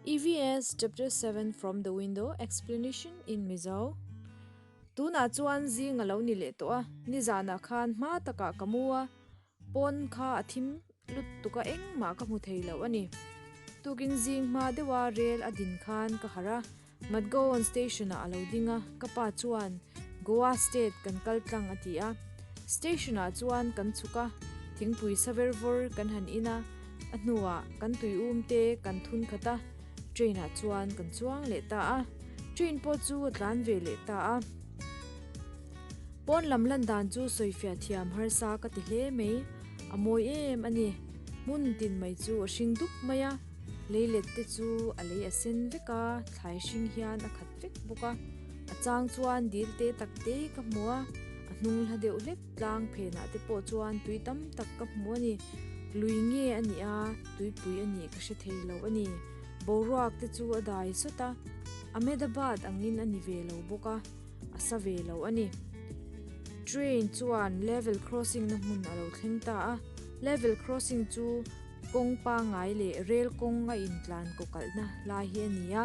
EVS Chapter 7 From the Window Explanation in Mizo Tunah chuan zing a lo ni leh tawh a, nizanah khan hma takah ka mu a, pawn kha a thim lutuk a engmah ka hmu thei lo a ni. Tukin zing hma deuha rel a din khan ka harh a, Madgaon station ah a lo ding a, ka pa chuan Goa state kan kal tlang a ti a. Station ah chuan kan chhuk a, thingpui sa ver vawr kan han in a, a hnuah kan tui um te kan thun khat a, train ah chuan kan chuang leh ta a. Train pawh chu a tlan ve leh ta a. Pawn lam lan dan chu sawifiah thiam harsa ka ti hle mai, a mawi em a ni. Hmun tin mai chu a hring dup mai a. Leilet te chu a lei a sen vek a, thlai hring hian a khat vek bawk a. A chang chuan dil te tak te ka hmu a, a hnung hla deuh hlek tlang phenah te pawh chuan tui tam tak ka hmu a ni. Lui nge a nih a, tuipui a nih ka hre thei lo a ni. Boruak te chu a dai sawt a, Ahmedabad angin a ni ve lo bawk a, a sa ve lo a ni. Train chuan level crossing na hmun a lo thleng ta a, level crossing chu Kawng pangngai leh rel kawng a intlan kawkalhna lai hi a ni a,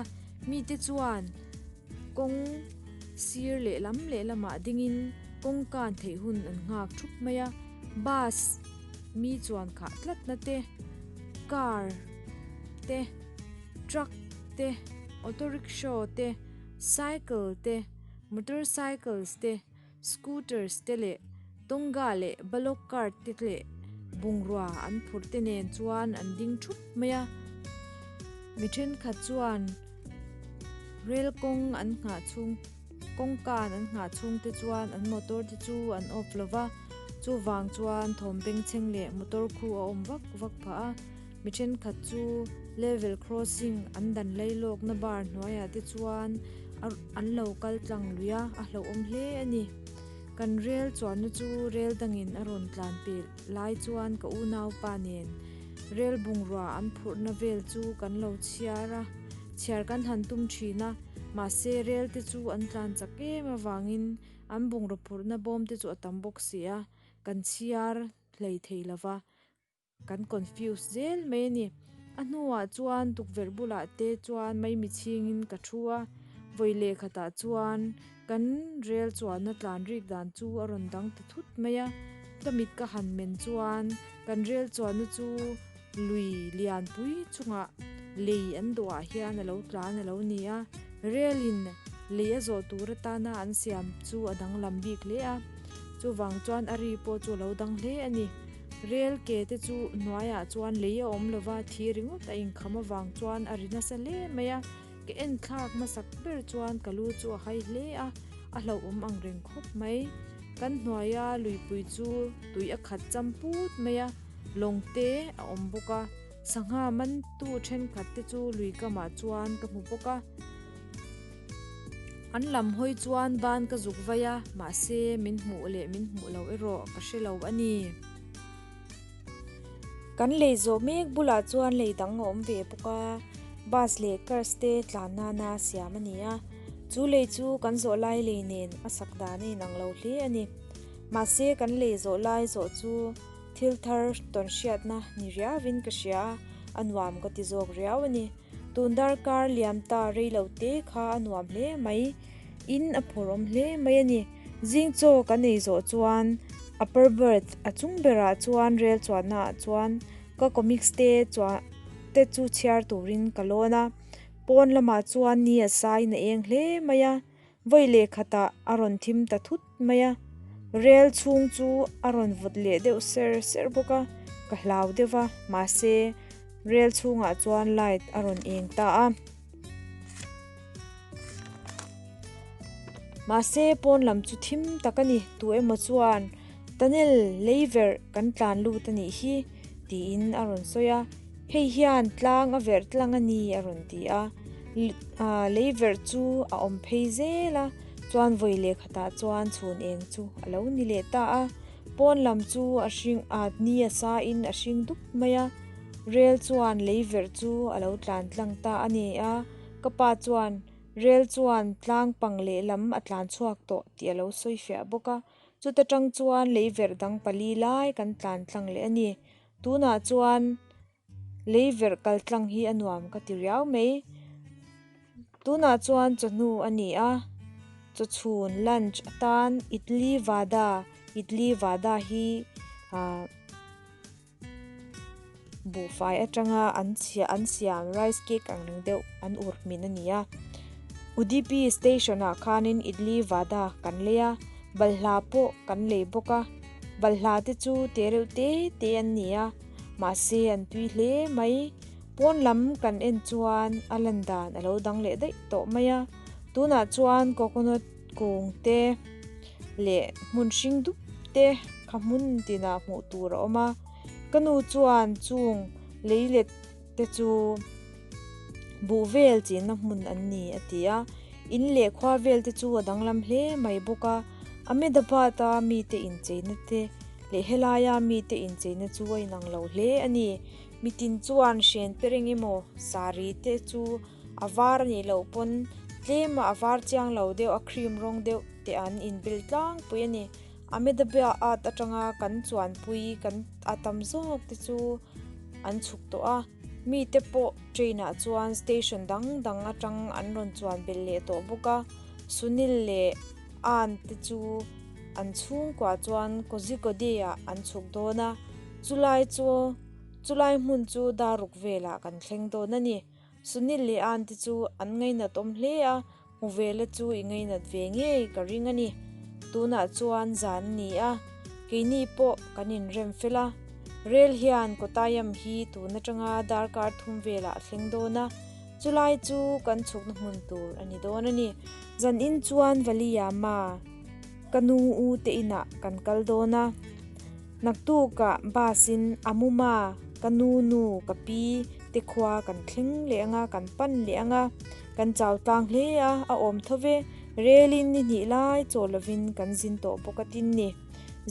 mite chuan kawng sir lehlam lehlamah dingin kawng kan theih hun an nghak thup mai a, bus mi chuan khah tlatna te, car te, truck te, auto rickshaw te, cycle te, motorcycles te. Scooters te leh Tonga leh Bullock cart te leh bungrua an phurh te nen chuan an ding thup mai a. Mi thenkhat chuan rel kawng an nghah chhung kawngkan an nghah chhung te chuan an motor te chu an off lo va, chuvang chuan thawm bengchheng leh motor khu a awm vak vak phah a. Mi thenkhat chu level crossing an dan lailawkna bar hnuaiah te chuan an lo kal tlang lui a, a hlauhawm hle a ni. Kan rel chuanna chu rel dangin a rawn tlan pelh lai chuan ka unaupa nen rel bungrua an phurhna vel chu kan lo chhiar a, chhiar kan han tum thin a, mahse rel te chu an tlan chak em avangin an bungraw phurhna bawm te chu a tam bawk si a, kan chhiar hlei thei lova. Kan confuse zel mai a ni. A hnuah chuan tukverh bulah te chuan maimi chhingin ka thu a, vawi leh khatah chuan kan rel chuanna tlan rik dan chu a rawn dang ta thut mai a. Ka mit ka han men chuan kan rel chuanna chu lui lianpui chungah lei an dawhah hian a lo tlan a lo ni a. Relin lei a zawh tur atana an siam chu a danglam bik hle a, chuvang chuan a ri pawh chu a lo dang hle a ni. Rel ke te chu hnuaiah chuan lei a awm lova, thi ringawt a inkham avang chuan a ri nasa hle mai a, ka en thlak hmasak ber chuan ka lu chu a hai hle a, a hlauhawm ang reng khawp mai. Kan hnuaia luipui chu tui a khat cham put mai a, lawng te a awm bawk a, sangha mantu thenkhat te chu lui kamah chuan ka hmu bawk a. An lam hawi chuan ban ka zuk vai a, mahse min hmuh leh min hmuh lo erawh ka hre lo a ni. Kan lei zawh mek bulah chuan lei dang a awm ve bawk a, bus leh cars te tlan nana siam a ni a, chu lei chu kan zawh lai lei nen a sak dan a inang lo hle a ni. Mahse kan lei zawh lai zawh chu thil thar tawn hriatna ni riauin ka hria a, a nuam ka ti zawk riau a ni. Tun darkar liam ta rei lo te kha a nuam hle mai, in a phur awm hle mai a ni. Zing chaw kan ei zawh chuan upper berth a chung berah chuan rel chuanna ah chuan ka comics te chuan te chu chhiar turin ka lawn a, pawn lamah chuan ni a saiin a eng hle mai a. Vawi leh khatah a rawn thim ta thut mai a, rel chhung chu a rawn vawt leh deuh ser ser bawk a, ka hlau deuh va, mahse rel chhungah chuan light a rawn eng ta a. Mahse pawn lam chu thim tak a ni, tu emaw chuan tunnel lei verh kan tlan lut a nih hi tiin a rawn sawi a. Hei hian tlang a verh tlang a ni a rawn ti a, lei verh chu a awm phei zel a, chuan vawi leh khatah chuan chhun eng chu a lo ni leh ta a, pawn lam chu a hring at ni a sa in a hring dup mai a, rel chuan lei verh chu a lo tlan tlang ta a ni a, ka pa chuan rel chuan tlang pang lehlam a tlan chhuak tawh tih a lo sawi fiah bawk a, chuta tang chuan lei verh dang pali lai kan tlan tlang leh a ni. Tunah chuan Lei verh kal tlang hi a nuam ka ti riau mai. Tunah chuan chawhnu a ni a, chawchhun, lunch, atan idli vada, idli vada hi ah buhfai atanga an chhiah an siam rice cake ang reng deuh an ur hmin a ni a. Udupi station ah khanin idli vada kan lei a, balhla pawh kan lei bawk a, balhla te chu te reuh te te an ni a, mahse an tui hle mai. Pawn lam kan en chuan a lan dan a lo dang leh daih tawh mai a, tunah chuan coconut kung te leh hmun hring dup te kha hmun tinah hmuh tur a awm a, ka nu chuan chung leilet te chu buh vel chinna hmun an ni a ti a, in leh khua vel te chu a danglam hle mai bawk a, Ahmedabad a mite incheina te leh helaia mite incheina chu a inang lo hle a ni. Mitin chuan hren per eng emaw saree te chu a var a nih loh pawn tlem a a var chiang lo deuh a cream rawng deuh te an inbel tlangpui a ni. Ahmedabad atanga kan chuanpui kan a tam zawk te chu an chhuk tawh a, mite pawh train ah chuan station dang dang atang an rawn chuan belh leh tawh bawk a, Sunil leh Ann te chu an chhungkua chuan Kozhikode ah an chhuk dawn a, chulai chu chulai hmun chu daruk velah kan thleng dawn a ni. Sunil leh Ann te chu an ngainat awm hle a, hmu vela chu i ngainat ve ngei ka ring a ni. Tunah chuan zan a ni a, keini pawh kan inrem fel a. Rel hian Kottayam hi tun atanga darkar thum velah a thleng dawn a, chulai chu kan chhukna hmun tur a ni dawn a ni. Zanin chuan Valiyama ka nu u te inah kan kal dawn a. Naktukah bus in Amuma, ka nu nu, ka pi te khua kan thleng leh ang a, kan pan leh ang a, kan chau tlang hle a, a awm tho ve, rel in ni hnih lai chaw lovin kan zin tawh bawk a tin ni.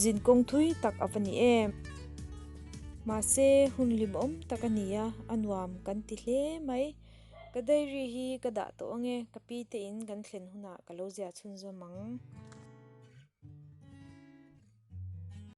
Zin kawng thui tak a va ni em. Mahse, hun hlimawm tak a ni a, a nuam kan ti hle mai. Ka diary hi ka dah tawh ang e, ka pi te in kan thlen hunah ka lo ziah chhunzawm ang.